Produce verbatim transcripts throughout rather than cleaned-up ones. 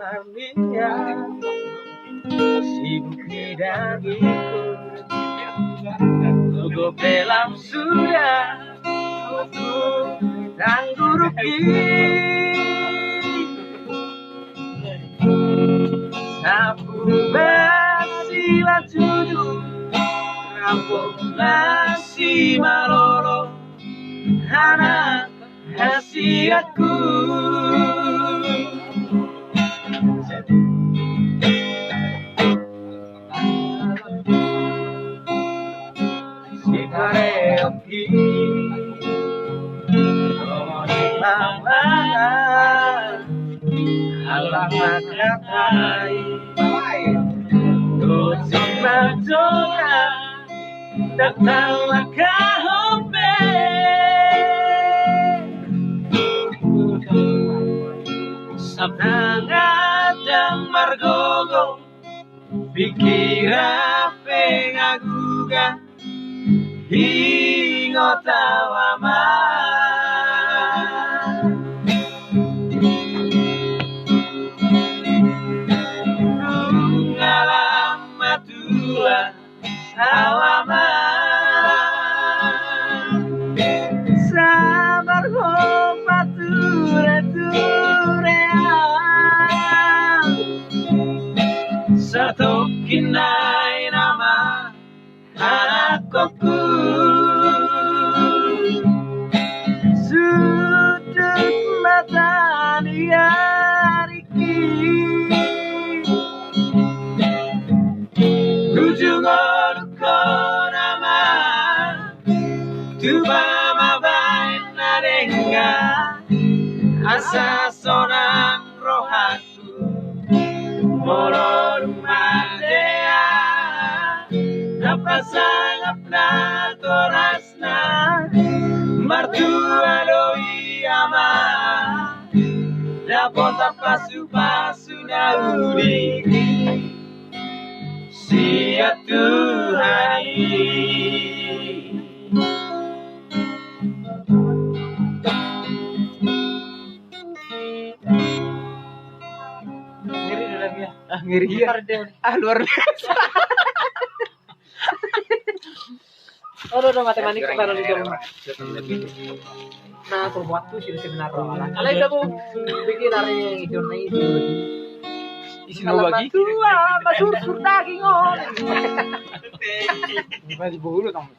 Arnia, sibuk ni dagingku, gogo pe lam sudah, tangguruk i. Sapu basi manjujung, rambok na simalolo, anak hasianku. Sipareonki songon i ma mangan, ala mangkatai, dohot simanjora, ndang talangkahon be. Sap tangan ndang margogo, pingkiran pe nga guga, ingot au ama. Nunga lam matua au ama, sabar ho pature-ture au. Satongkin nai nama anakkonku, sundut mata ni ari. Hujung ngolungkon ama, tupa ma baen na denggan, asa sonang rohangku. Molo dung mate au, na pasangap natoras na martua do i ama, dapotan pasu-pasu na uli sian Tuhan i. Ngeri do lagi ya. Ah, ngeri ya. Gitar dia. Ah, luar biasa. Aduh, aduh, mate manik kepala lu dong. Nah, perbuat tuh sih sebenarnya. Alai kamu bikin hari Jona itu. Isi mau bagi? Tua, masuk sur daging on. Ini masih bolu kamu.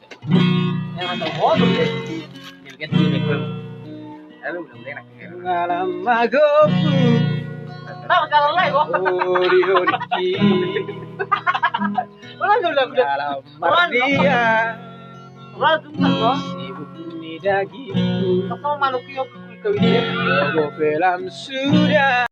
Yang ada motor deh. Yang kan tuh deh. Lalu udah mulai nak. Ngalama gopu. Tahu kalau lain kok. Ori-ori ki. Ulang, ulang, ulang. Dalam mardia. Ulang, ulang, ulang. Sibuk ni dagingku. Kau malu kiok kau ini. Gogo pe lam sudah.